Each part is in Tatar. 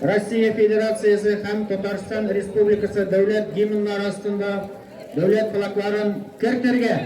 Россия Федерациясе һәм Татарстан Республикасы дәүләт гимннары астында дәүләт флагларын кертергә.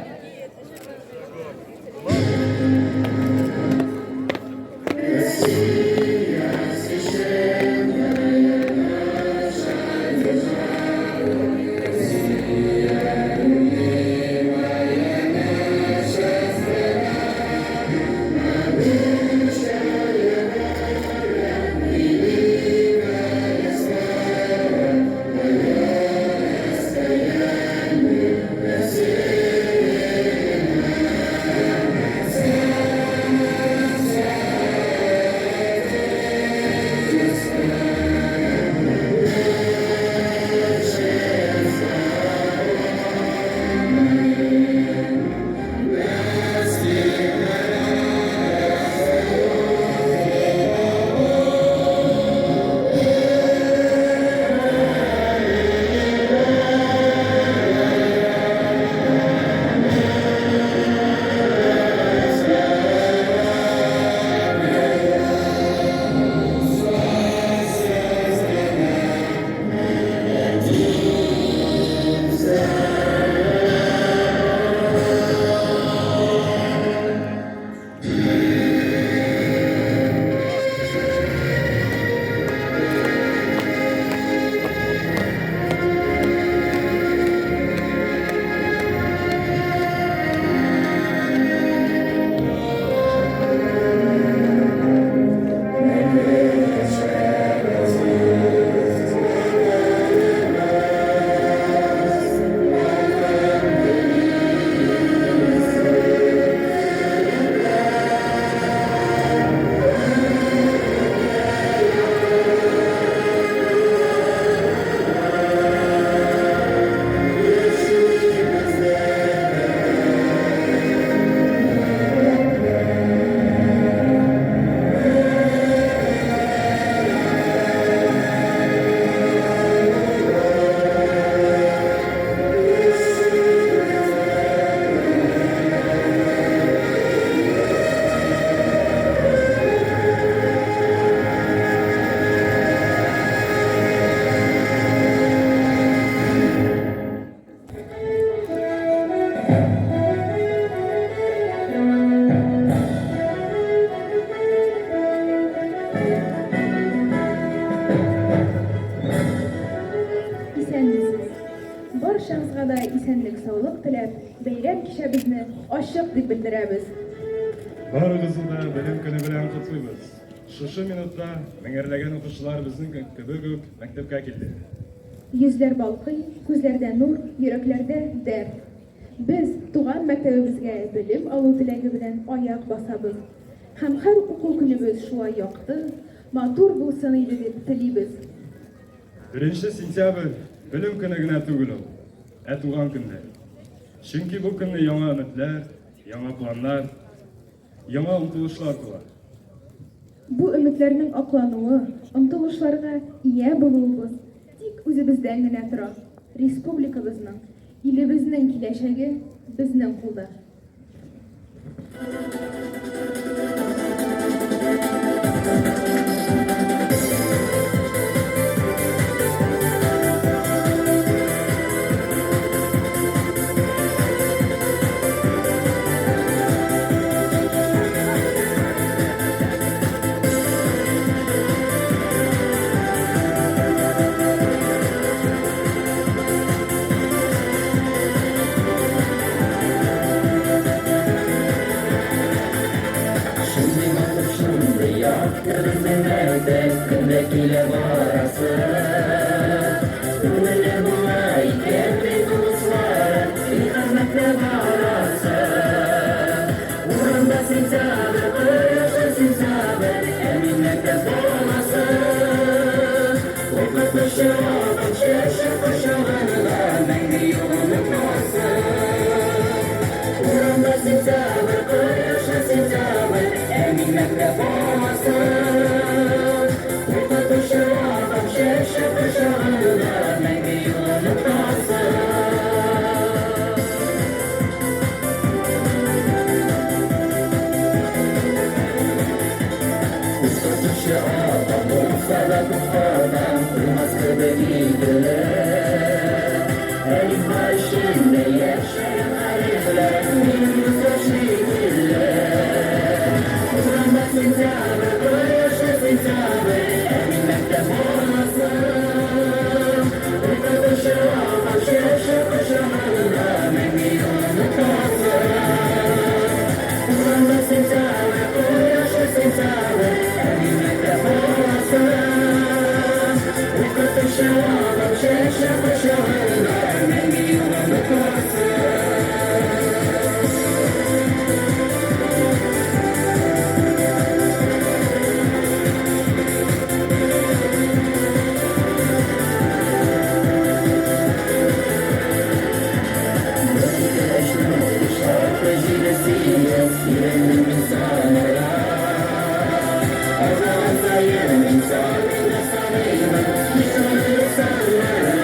Исәнмесез. Барчагызга да исәнлек-саулык теләп, бәйрәм кичәбезне ачык дип белдерәбез. Барыгызны да Белем көне белән котлыйбыз. Шушы минутта меңәрләгән укучылар безнең кебек үк мәктәпкә килде. Йөзләр балкый, күзләрдә нур, йөрәкләрдә дәрт. Без туган мәктәбебезгә белем алу теләге белән аяк басабыз. Һәм һәр уку көнебез шулай якты, матур булсын иде дип телибез. Беренче сентябрь белем көне генә түгел ул, ә туган көн дә. Чөнки бу көнне яңа өметләр, яңа планнар, яңа омтылышлар туа. Бу өметләрнең аклануы, омтылышларга ия булуыбыз тик үзебездән генә тора. Республикабызның, илебезнең киләчәге безнең кулда. Шундый матур, шундый якты безнең мәктәп, кемгә килә барасы. Күңелле була икән бит дусларым, Икән барасы. Урамда сентябрь, кояшлы сентябрь, Ә мин мәктәп баласы. Укытучы апам чәчәк кочагында, Мәңге юк онытмасы. Урамда сентябрь, кояшлы сентябрь, Ә мин мәктәп баласы. Укытучы апам чәчәк кочагында, Мәңге юк онытмасы. Укытучы апам булса да күп. Вафадан куймас кебек ителеп. Әлифба эчендә яшәгән хәрефләр минем дуслар шикелле. Урамда сентябрь, кояшлы сентябрь, ә мин мәктәп баласы. Укытучы апам чәчәк кочагында мәңге юлымны тапсын. Урамда сентябрь, кояшлы сентябрь, ә мин мәктәп баласы. Укытучы апам чәчәк кочагында мәңге юлымны тапсын. Өйрәндем мин санарга. Азан саен мин саныйм саныймын, нишанлы саннарга.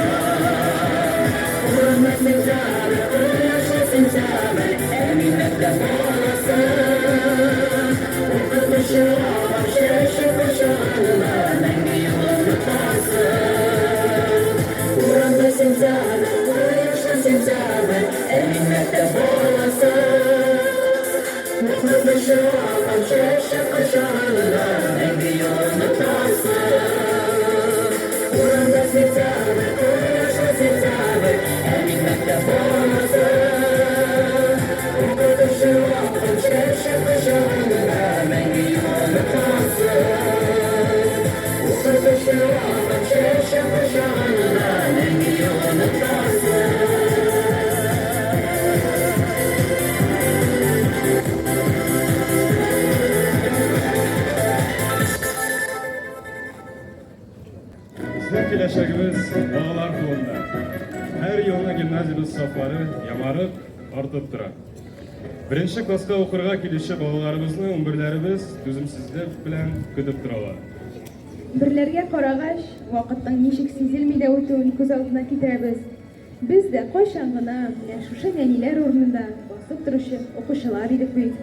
Урамда сентябрь, кояшлы сентябрь, ә мин мәктәп баласы. Укытучы апам чәчәк кочагында мәңге юлымны тапсын. Урамда сентябрь, кояшлы сентябрь, ә мин мәктәп баласы. Укытучы апам чәчәк кочагында мәңге юлымны тапсын. Урамда сентябрь, кояшлы сентябрь, ә мин мәктәп баласы. Укытучы апам чәчәк кочагында мәңге юлымны тапсын. Укытучы апам чәчәк кочагында мәңге юлымны тапсын. Безнең киләчәгебез балалар кулында. Һәр елны гимназиябез сафлары яңарып, артып тора. Беренче класска укырга килүче балаларыбызны унберләребез түземсезлек белән көтеп торалар. Берләргә карагач, вакытның ничек сизелми дә үтүен күз алдына китерәбез. Без дә кайчан гына менә шушы нәниләр урынында басып торучы укучылар идек бит.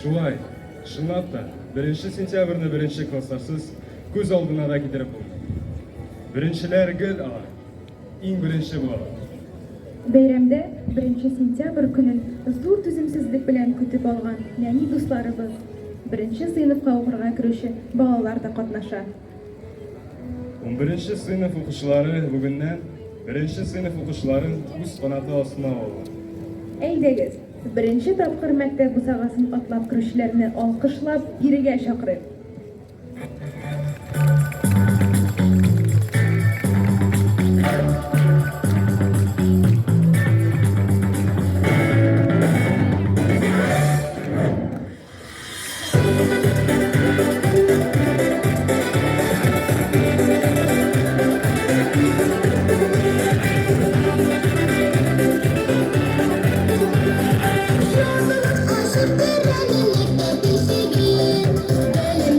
Шулай, чынлап та, беренче сентябрьне беренче классларсыз күз алдына да китереп булмый. Беренчеләр гел алар, иң беренче булалар. Бәйрәмдә беренче сентябрь көнен зур түземсезлек белән көтеп алган нәни дусларыбыз, беренче сыйныфка укырга керүче балалар да катнаша. 11 сыйныф укучылары бүгеннән беренче сыйныф укучыларын үз канаты астына алалар. Әйдәгез, беренче тапкыр мәктәп бусагасын атлап керүчеләрне алкышлап бирегә чакырыйк. Язылып ашыктыра мин мәктәп ишеген.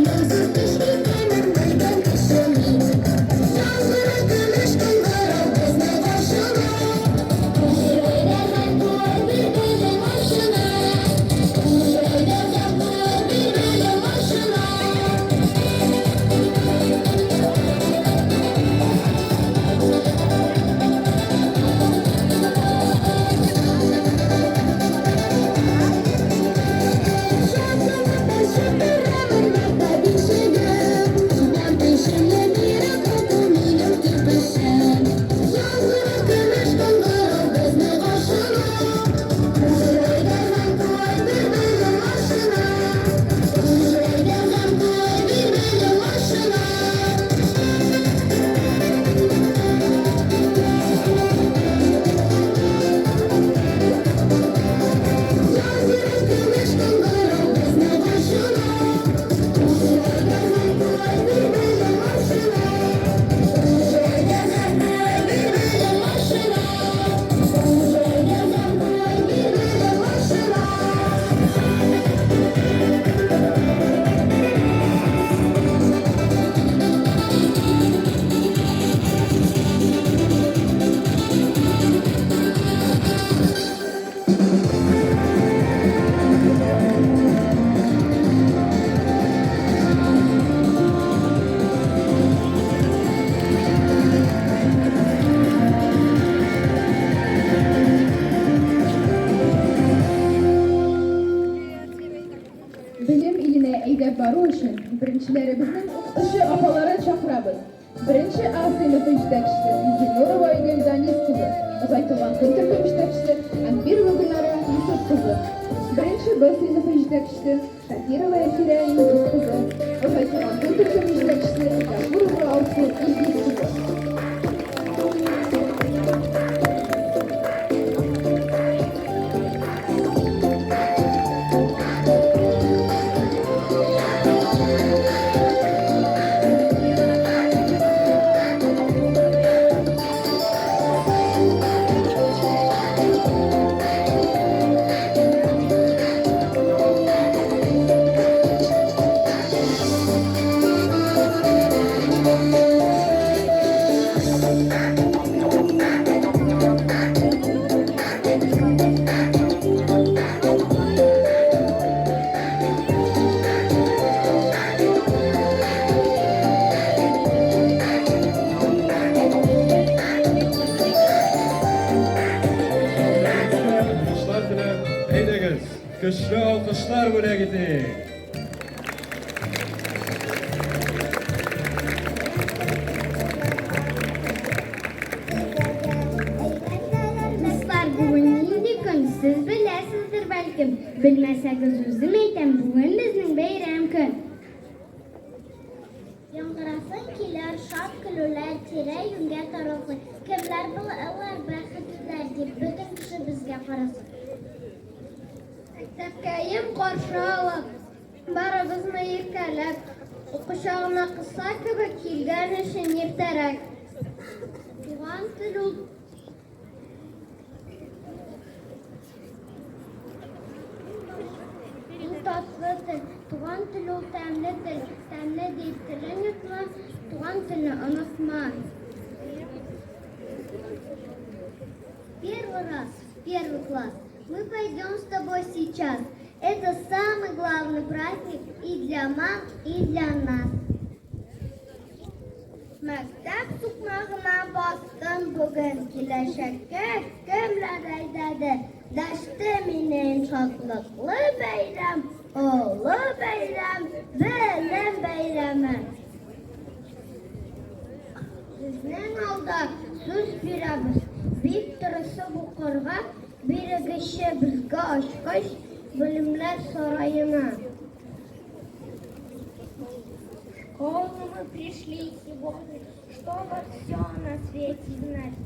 Икенчеләребезнең укытучы апаларын чакырабыз. Беренче А сыйныфы җитәкчесе Зиннурова Айгөл Данис кызы, озайтылган көн төркем җитәкчесе Әнбирова Гөлнара Юсуф кызы. Беренче Б сыйныфы җитәкчесе Шакирова Әлфирә Илдус кызы, озайтылган көн төркем җитәкчесе Гафурова Алсу Илгиз кызы. Уңышлар теләп, әйдәгез, көчле алкышлар бүләк итик. Дуслар, бүген нинди көн? Сез беләсездер бәлкем. Белмәсәгез, үзем әйтәм, бүген безнең бәйрәм көн. Яңгырасын килер шат көлүләр, тирә-юньгә таралсын. Кемнәр бу алар, бәхетлеләр, дип, бөтен кеше безгә карасын. Мәктәпкәем каршы алып, барыбызны иркәләп, кочагына кыса кебек, килгән өчен иртәрәк. Туган тел ул Ул татлы тел, туган тел ул тәмле тел, тәмле дип телең йотма, туган телне онытма. Первый раз, в первый класс мы пойдем с тобой сейчас. Это самый главный праздник и для мам, и для нас. Мәктәп сукмагына бастым бүген, киләчәккә кемләр әйдәде? Дәште мине шатлыклы бәйрәм, олы бәйрәм, белем бәйрәме. Сезнең алда сүз бирәбез, бик тырышып укырга, бирегезче безгә ачкыч белемнәр сараена. В школу мы пришли сегодня, чтобы все на свете знать.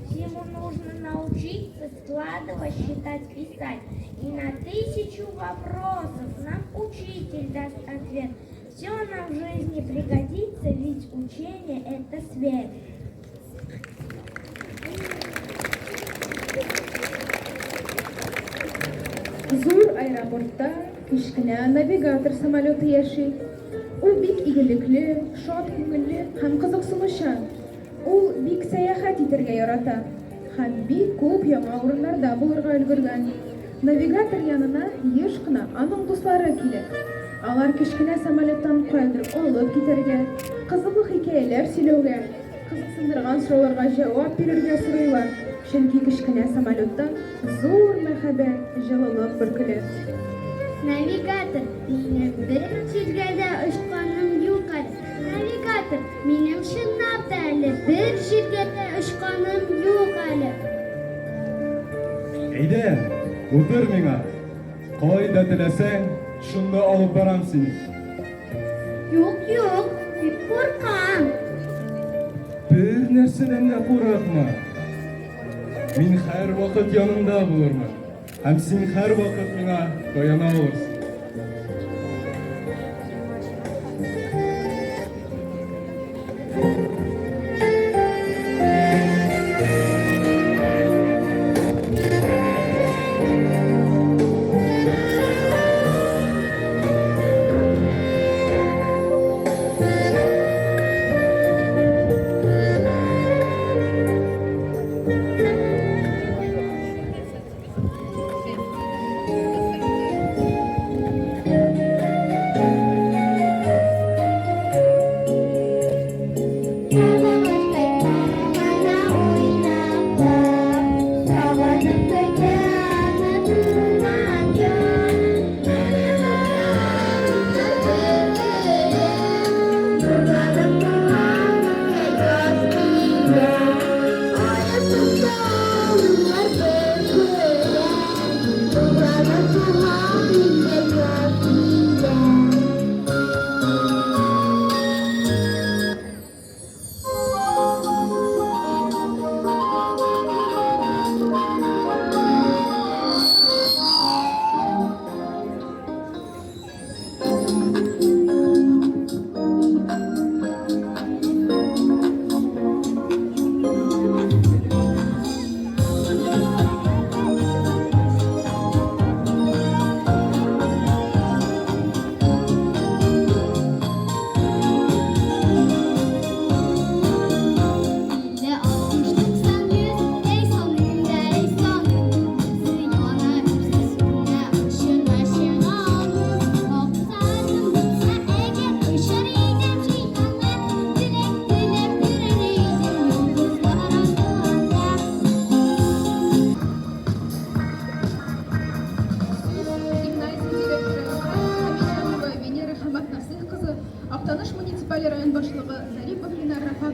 Всему нужно научиться складывать, считать, писать. И на тысячу вопросов нам учитель даст ответ. Все нам в жизни пригодится, ведь учение – это свет. Зур аэропортта кечкенә навигатор самолеты яши. Ул бик игелекле, шат күңелле һәм кызыксынучан. Ул бик сәяхәт итәргә ярата һәм бик күп яңа урыннарда булырга өлгергән. Навигатор янына еш кына аның дуслары килә. Алар кечкенә самолеттан каядыр алып китәргә, кызыклы хикәяләр сөйләүгә, кызыксындырган сорауларга җавап бирергә сорыйлар, чөнки кечкенә самолеттан зур мәхәббәт, җылылык бөркелә. Навигатор, минем бер җиргә дә очканым юк әле. Навигатор, минем чынлап та әле бер җиргә дә очканым юк әле. Әйдә, утыр миңа. Кайда теләсәң, шунда алып барам сине. Юк, юк, бик куркам. Бер нәрсәдән дә курыкма. Мин һәрвакыт яныңда булырмын. Һәм син һәрвакыт миңа таяна алырсың.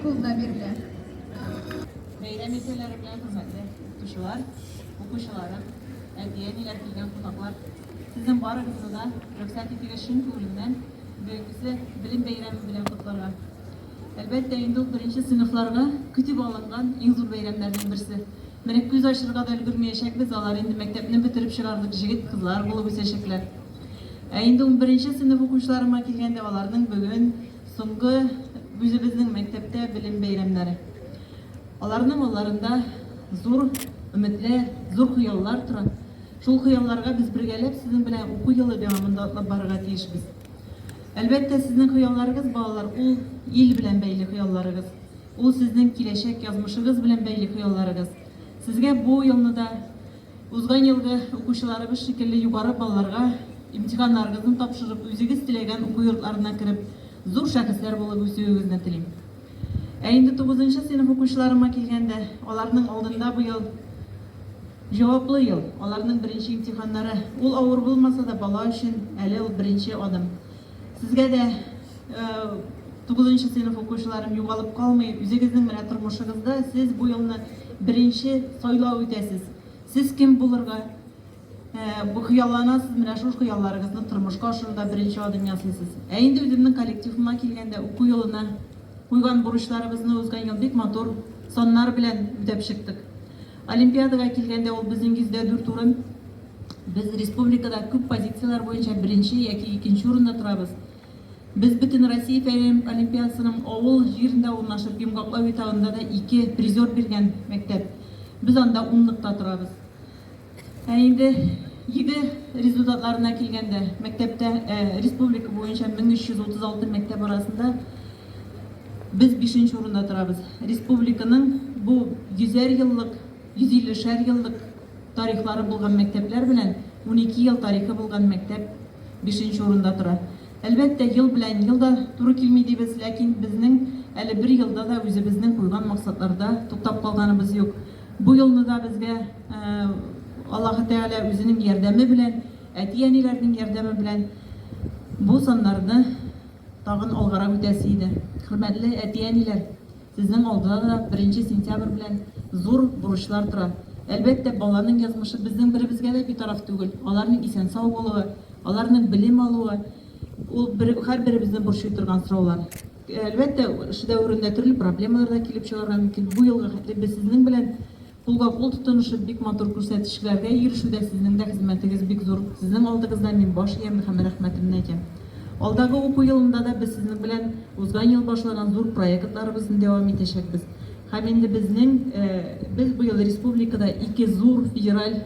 кулына бирелә. Бәйрәм иртәләре белән хөрмәтле укытучылар, укучыларым, әти-әниләр, килгән кунаклар. Сезнең барыгызны да рөхсәт итегез чын күңелемнән бүгенгесе белем бәйрәме белән котларга. Әлбәттә, инде ул беренче сыйныфларга көтеп алынган иң зур бәйрәмнәрнең берсе. Менә күз ачырга да өлгермәячәкбез, алар инде мәктәпне бетереп чыгарлык җегет-кызлар булып үсәчәкләр. Ә инде унберенче сыйныф укучыларыма килгәндә, аларның бүген соңгы үзебезнең мәктәптә белем бәйрәмнәре. Аларның алларында зур өметләр, зур хыяллар тора. Шул хыялларга без бергәләп сезнең белән уку елы дәвамында атлап барырга тиешбез. Әлбәттә, сезнең хыялларыгыз, балалар, ул ил белән бәйле хыялларыгыз. Ул сезнең киләчәк язмышыгыз белән бәйле хыялларыгыз. Сезгә бу елны да узган елгы укучыларыбыз шикелле югары балларга имтиханнарыгызны тапшырып, үзегез теләгән уку йортларына кереп, зур шәхесләр булып үсүегезне телим. Ә инде тугызынчы сыйныф укучыларыма килгәндә, аларның алдында быел җаваплы ел, аларның беренче имтиханнары. Ул авыр булмаса да, бала өчен әле ул беренче адым. Сезгә дә, тугызынчы сыйныф укучыларым, югалып калмый, үзегезнең менә тормышыгызда сез бу елны беренче сайлау үтәсез. Сез кем булырга бу хыялланасыз, менә шул хыялларыгызны тормышка ашыруда беренче адым ясыйсыз. Ә инде үземнең коллективыма килгәндә, уку елына куйган бурычларыбызны узган ел бик матур саннар белән үтәп чыктык. Олимпиадага килгәндә, ул безнең 104 урын. Без республикада күп позицияләр буенча беренче яки икенче урында торабыз. Без Бөтенроссия фән олимпиадасының авыл җирендә урнашып, йомгаклау этабында да ике призер биргән мәктәп. Без анда унлыкта торабыз. Ә инде ЕГЭ результатларына килгәндә, мәктәптә республика буенча 1336 мәктәп арасында без бишенче урында торабыз. Республиканың бу йөзәр еллык, 150 шәр еллык тарихлары булган мәктәпләр белән 12 ел тарихы булган мәктәп бишенче урында тора. Әлбәттә, ел белән ел да туры килми дибез, ләкин безнең әле бер елда да үзебезнең куйган максатларда туктап калганыбыз юк. Бу елны да безгә Аллаһы Тәгалә үзенең ярдәме белән, әти-әниләрнең ярдәме белән бу саннарны тагын алгарак үтәсе иде. Хөрмәтле әти-әниләр! Сезнең алда да беренче сентябрь белән зур бурычлар тора. Әлбәттә, баланың язмышы безнең беребезгә дә битараф түгел. Аларның исән-сау булуы, аларның белем алуы, ул бер, һәрберебезне борчый торган сораулар. Әлбәттә, эш дәверендә төрле проблемалар да килеп чыгарга мөмкин. Бу елга хәтле без сезнең белән Кулга-кул тотынышып, бик матур күрсәтечләргә ирешүдә сезнең дә хезмәтегез бик зур. Сезнең алдыгызда мин баш иям һәм рәхмәтемне әйтәм. Алдагы уку елында да без сезнең белән узган ел башлаган зур проектларыбызны дәвам итәчәкбез. Һәм инде безнең, без быел республикада ике зур федераль,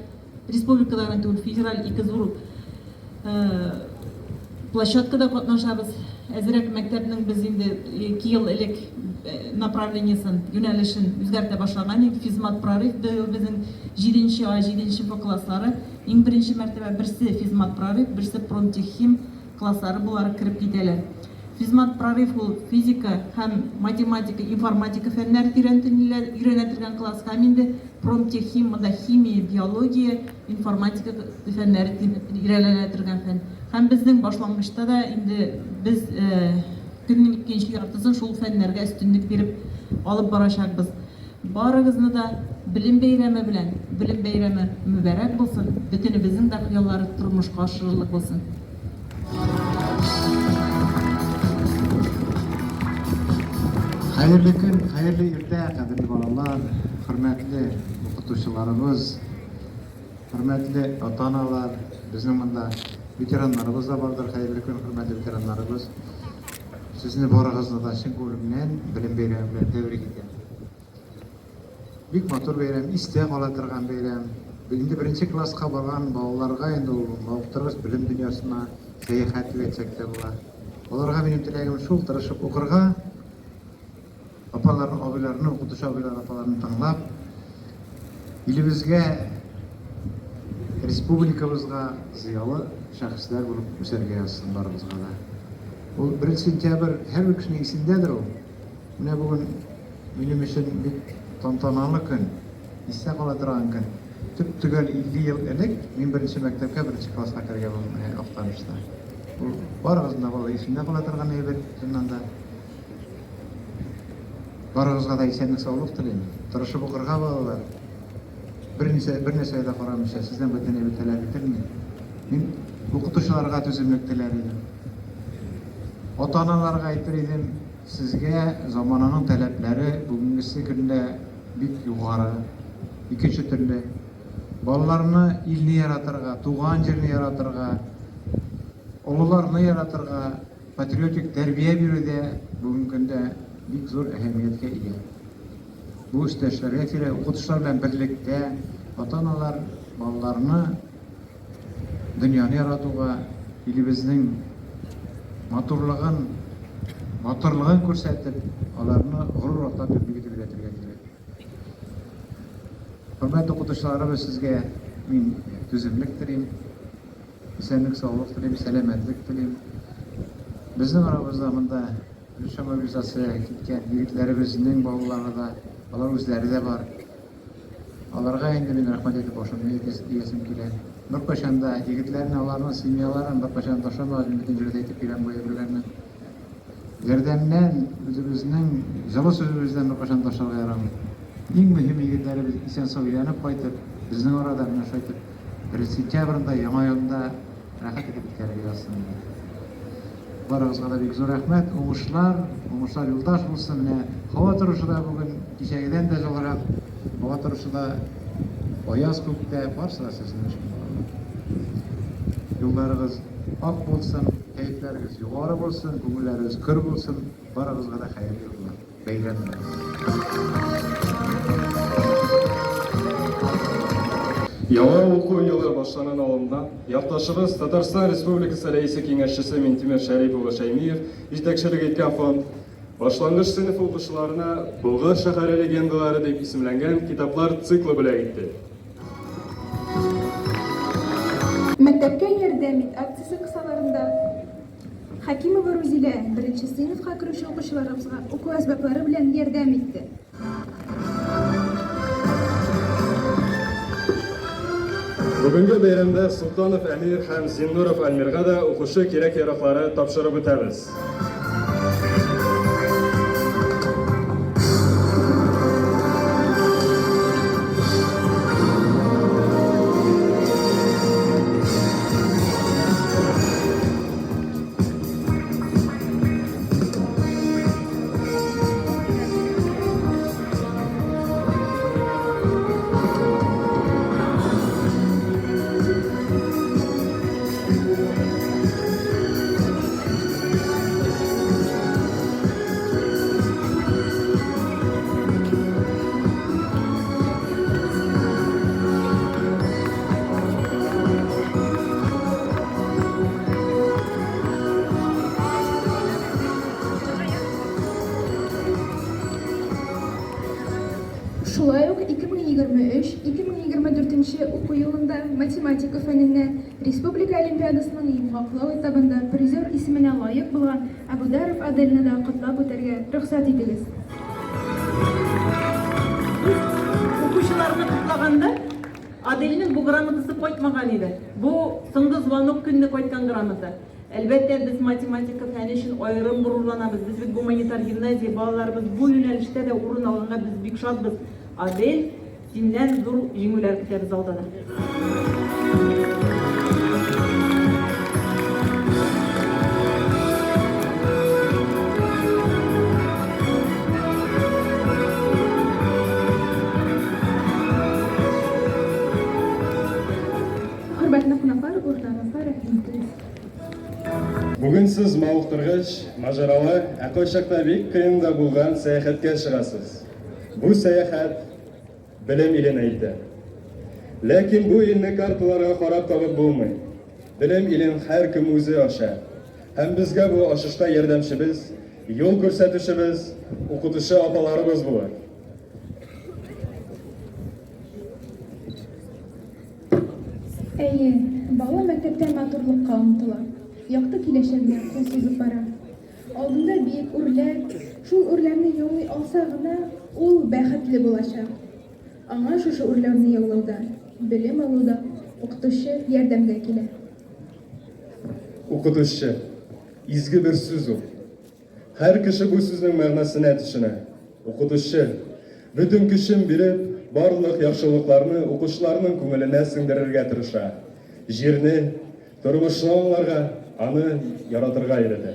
республикада гына түгел, федераль ике зур площадкада катнашабыз. Әзрәк мәктәпнең без инде ике ел элек направлениесен, юнәлешен үзгәртә башлаган идек. Физмат прорыв быел безнең җиденче А, җиденче Б класслары. Иң беренче мәртәбә берсе физмат прорыв, берсе промтеххим класслары буларак кереп китәләр. Физмат прорыв ул физика һәм математика, информатика фәннәре тирәнтен өйрәнә торган класс һәм инде промтеххим монда химия, биология, информатика фәннәре өйрәнелә торган фән. Һәм безнең башлангычта да инде без көннең икенче яртысын шул фәннәргә өстенлек биреп алып барачакбыз. Барыгызны да белем бәйрәме белән, белем бәйрәме мөбарәк булсын, бөтенебезнең дә хыяллары тормышка ашырырлык булсын. Хәерле көн, хәерле иртә, кадерле балалар, хөрмәтле укытучыларыбыз, хөрмәтле ата-аналар, безнең монда ветераннарыбыз да бардыр, хәерле көн, хөрмәтле ветераннарыбыз. Сезне барыгызны да чын күңелемнән белем бәйрәме белән тәбрик итәм. Бик матур бәйрәм, истә кала торган бәйрәм. Инде беренче класска барган балаларга инде ул мавыктыргыч белем дөньясына сәяхәт дип әйтсәк тә була. Аларга минем теләгем шул, тырышып укырга, апаларны, абыйларны, укытучы абыйлар, апаларны тыңлап, илебезгә, республикабызга зыялы шәхесләр булып үсәргә язсын барыбызга да. Ул 1 сентябрь һәрбер кешенең исендәдер ул. Менә бүген минем өчен бик тантаналы көн, истә кала торган көн. Төп-төгәл 50 ел элек мин беренче мәктәпкә, беренче класска кергән булдым менә Актанышта. Бу барыгызның да бала исендә кала торган әйбер, чыннан да. Барыгызга да исәнлек-саулык телим. Тырышып укырга, балалар. Берничә, бер нәрсәгә дә карамыйча, сездән бүтән әйбер таләп ителми. Мин укытучыларга түземлек теләр идем. Ата-аналарга әйтер идем, сезгә замананың таләпләре бүгенгесе көндә бик югары, икенче төрле. Балаларны илне яратырга, туган җирне яратырга, олыларны яратырга, патриотик тәрбия бирү дә бүгенге көндә бик зур әһәмияткә ия. Бу эштә эшләргә кирәк. Укытучылар белән берлектә ата-аналар балаларны дөньяны яратуга, илебезнең матурлыгын, батырлыгын күрсәтеп, аларны горур атлап йөрергә итеп өйрәтергә кирәк. Хөрмәтле укытучыларыбыз, сезгә мин түземлек телим. Исәнлек-саулык телим, сәламәтлек телим. Безнең арабызда монда өлешчә мобилизациягә киткән егетләребезнең балалары да, алар үзләре дә бар. Аларга инде мин рәхмәт әйтеп башымны иясем килә. Беркайчан да егетләрне, аларның семьяларын беркайчан ташламагыз, мин бөтен җирдә әйтеп киләм бу әйберләрне. Ярдәмнән, үзебезнең җылы сүзебездән беркайчан ташларга ярамый. Иң мөһиме егетләребез исән-сау әйләнеп кайтып, безнең арада менә шулай итеп Беренче сентябрендә, Яңа елында рәхәт итеп үткәрергә язсын иде. Барыгызга да бик зур рәхмәт, уңышлар, уңышлар юлдаш булсын. Менә һава торышы да бүген кичәгедән дә җылырак, һава торышы да аяз күктә, барысы да сезнең өчен, балалар. Юлларыгыз ак булсын, кәефләрегез югары булсын, күңелләрегез көр булсын. Барыгызга да хәерле юллар. Бәйрәм белән. Яңа уку елы башланан алдыннан якташыбыз Татарстан Республикасы Рәисе киңәшчесе Минтимер Шәрип улы Шәймиев җитәкчелек иткән фонд башлангыч сыйныф укучыларына Болгар шәһәре легендалары дип исемләнгән китаплар циклы бүләк итте. Мәктәпкә ярдәм ит акциясе кысаларында Хәкимова Рузилә беренче сыйныфка керүче укучыларыбызга уку әсбаплары белән ярдәм итте. Бүгенге бәйрәмдә Солтанов Әмир һәм Зиннуров Альмирга да укучы кирәк-яраклары тапшырып үтәбез. Шулай ук 2023-2024 уку елында математика фәненнән республика олимпиадасының йомгаклау этабында призер исеменә лаек булган Әбүдәров Адельне дә котлап үтәргә рөхсәт итегез. Без укучыларны котлаганда, Адельнең бу грамотасы кайтмаган иде. Бу соңгы звонок көнне кайткан грамота. Әлбәттә, без математика фәне өчен аерым горурланабыз. Без бит гуманитар гимназия, балаларыбыз бу юнәлештә дә урын алганга без бик шатбыз. Адель, синнән зур җиңүләр көтәбез алда да. Хөрмәтле кунаклар, урыннарыгызга рәхим итегез. Бүген сез мавыктыргыч, маҗаралы, ә кайчакта бик кыен да булган сәяхәткә чыгасыз. Бу сәяхәт белем иленә илтә. Ләкин бу илне карталарга карап табып булмый. Белем илен һәркем үзе ача. Һәм безгә бу ачышта ярдәмчебез, юл күрсәтүчебез, укытучы апаларыбыз булыр. Әйе, бала мәктәптә матурлыкка омтыла, якты киләчәгенә кул сузып бара. Алдында биек үрләр, шул үрләрне яулый алса гына, ул бәхетле булачак. Аңа шушы үрләрне яулауда, белем алуда укытучы ярдәмгә килә. Укытучы, изге бер сүз ул. Һәр кеше бу сүзнең мәгънәсенә төшенә. Укытучы, бөтен көчен биреп, барлык яхшылыкларны укучыларның күңеленә сеңдерергә тырыша. Җирне, тормышны аңларга, аны яратырга өйрәтә.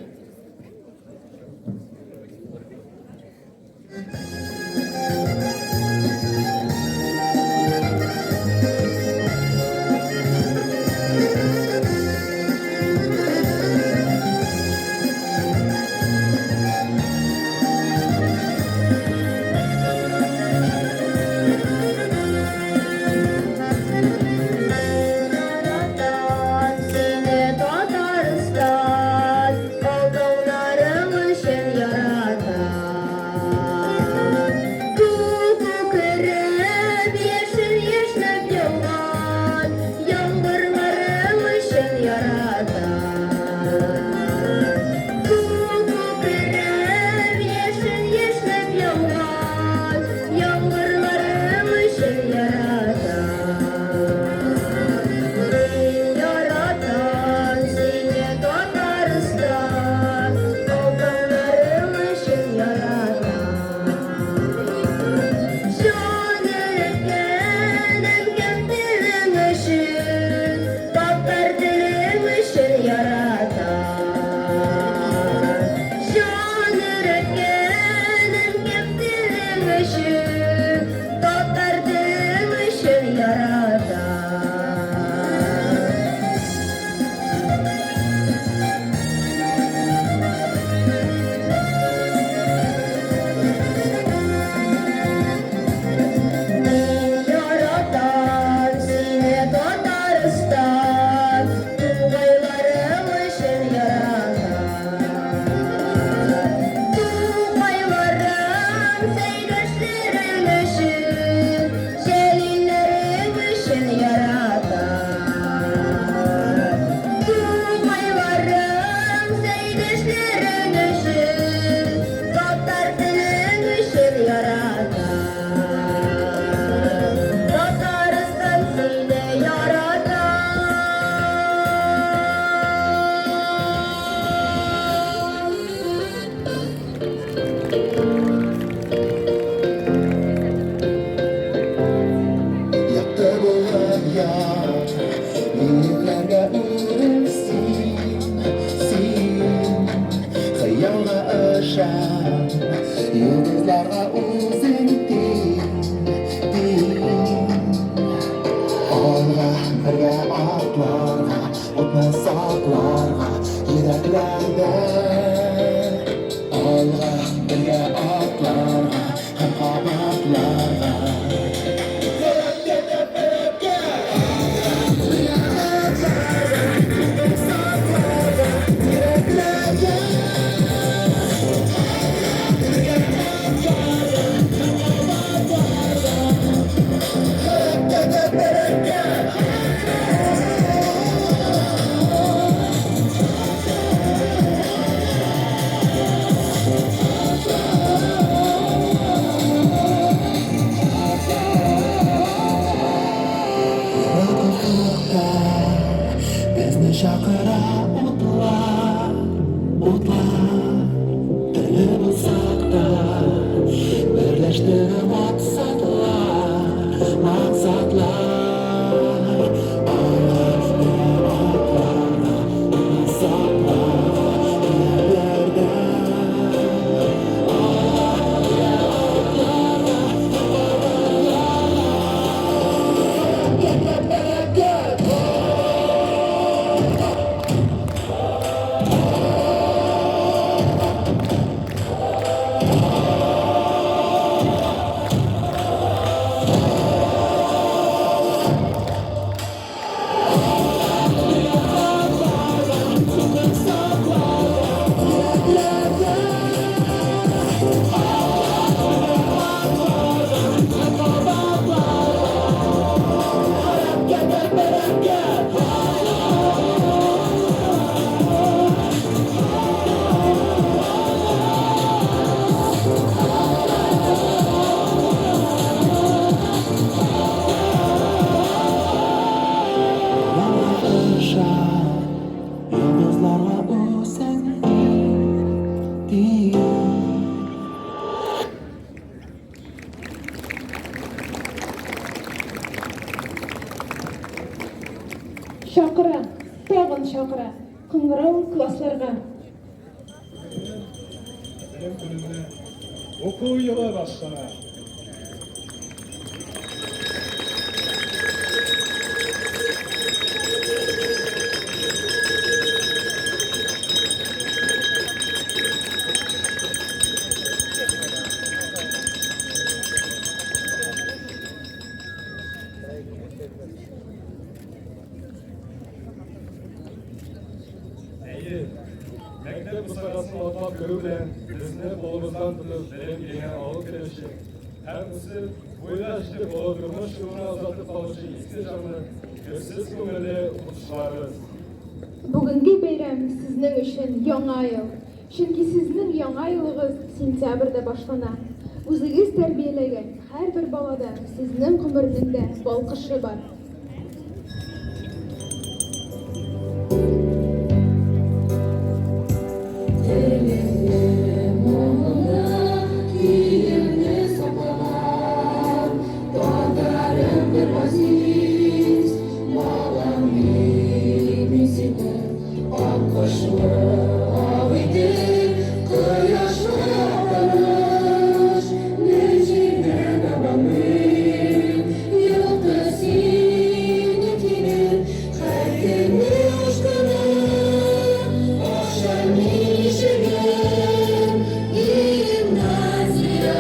Яратам сине, Татарстан, Алтыннарың өчен яратам. Күк күкрәп, яшел яшьнәп яуган Яңгырларың өчен яратам. Күк күкрәп, яшел яшьнәп яуган Яңгырларың өчен яратам. Мин яратам сине, Татарстан, Алтыннарың өчен яратам. Җан өйрәткән әнкәм телең өчен, Татар телең өчен яратам. Җан өйрәткән әнкәм телең өчен, Татар телең өчен яратам. Мин яратам сине, Татарстан, Тугайларың өчен яратам. Тукайларың, Сәйдәшләрең өчен, Җәлилләрең өчен яратам. Тукайларың, Сәйдәшләрең өчен, Татар телең өчен яратам. Татарстан сине яратам. Якты булып ян, Биекләргә үрел син, син. Хыялга ышан, Йолдызларга үзең тиң, тиң. Алга бергә атларга, Утны сакларга йөрәкләрдә. Алга бергә атларга һәм кабатларга. Ерак Безне чакыра утлар, утлар. Төрле булсак та, берләштерә максатлар, максатлар. Алга атларга, утны сакларга, йөрәкләрдә. Чакыра, тагын чакыра, кыңгырау классларга. Белем көнендә уку елы башлана. Әйе, мәктәп бусагасын атлап керү белән безне кулыбыздан тотып белем иленә алып керүче һәм үсеп, буйга җитеп олы тормыш юлына озатып калучы изге җанлы, керсез күңелле укытучыларыбыз. Бүгенге бәйрәм сезнең өчен Яңа ел. Чөнки сезнең Яңа елыгыз сентябрьдә башлана. Үзегез тәрбияләгән һәрбер балада сезнең гомернең дә балкышы бар. Телемне, моңымны, көемне саклаган Татарым бер газиз балам мин, мин синең аккошлы Агыйдел, кояшлы Актаныш, Нәҗибә бабамның якты синекенең һәркөнне ашкынып ачам ишеген. Гимназия,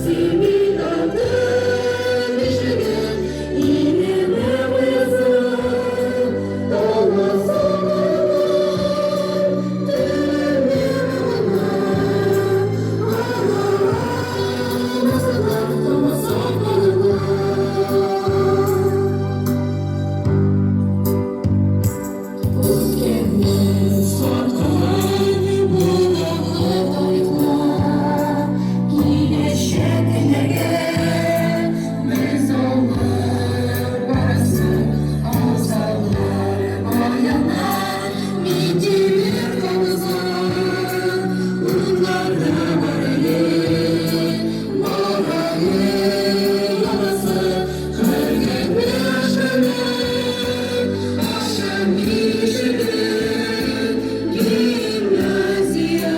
син бит алтын бишегем, илемә буясың, талмасаң алар, телемне моңыма, алалар, талмасаң алар. Үткәнне саклый бүгенге тарихлар, киләчәк көннәргә без алып барасы азатлар, баяннар, Минтимер кабызган утларны бар әле, бар әле янасы, һәркемне ашкынып ачам ишеген. Гимназия,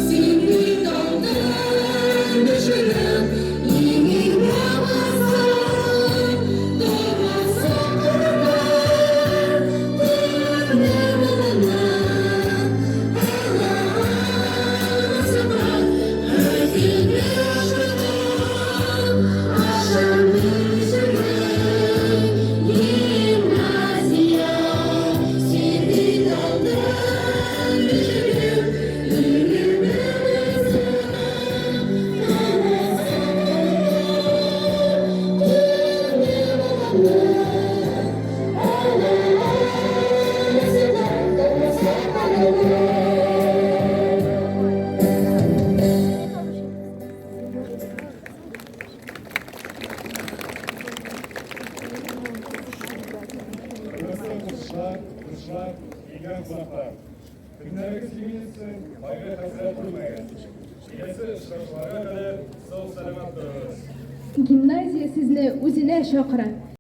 син бит алтын бишегем, иңеңә басып, тормасаң кырлар, телемне моңымны һәркөнне ашкынып ачам ишеген. Гимназия, син бит алтын бишегем, иңеңә басып, тормасаң кырлар, телемне моңымны тормасаң кырлар. Хөрмәтле укытучылар, укытучылар, килгән кунаклар. Көннәрегез имин үтсен, кайгы-хәсрәт күрмәгез. Киләсе очрашуларга кадәр сау-сәламәт торыгыз. Гимназия сезне үзенә чакыра.